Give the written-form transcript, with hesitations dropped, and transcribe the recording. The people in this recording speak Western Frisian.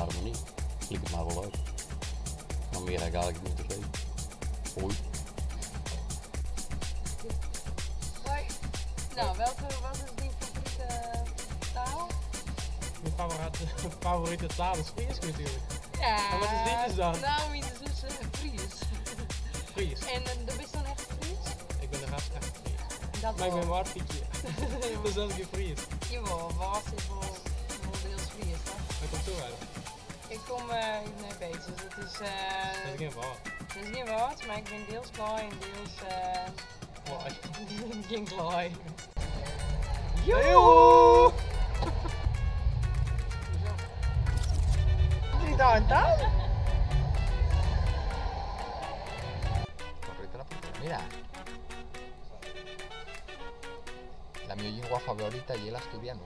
harmony. Liket my wol leuk. Mar mear ha ik eigentlik net te sizzen. Hoi. Hoi. Nou, welke, wat is dyn favorite taal? Myn favorite taal is Frysk natuerlik. Ja. Mar wat is dyn dan? Nou, myn is dus Fries. Fries. En do bist dan echt Fries? Ik bin in ras-echte Fries. Dat Mar ik bin wol. wol Pietje. Dus dat is gjin Fries. Jawel, Wâld is wol, wol diels Fries, toch? Wêr komsto wei? Ik kom út Nij Beets, dus dat is... Dat is gjin Wâld. Dat is gjin Wâld, mar ik bin diels klaai en diels... Klaai. Gjin klaai. Joe! Downtown. Aprieta la puntera. Mira. La mi llingua favorita ye l'asturianu.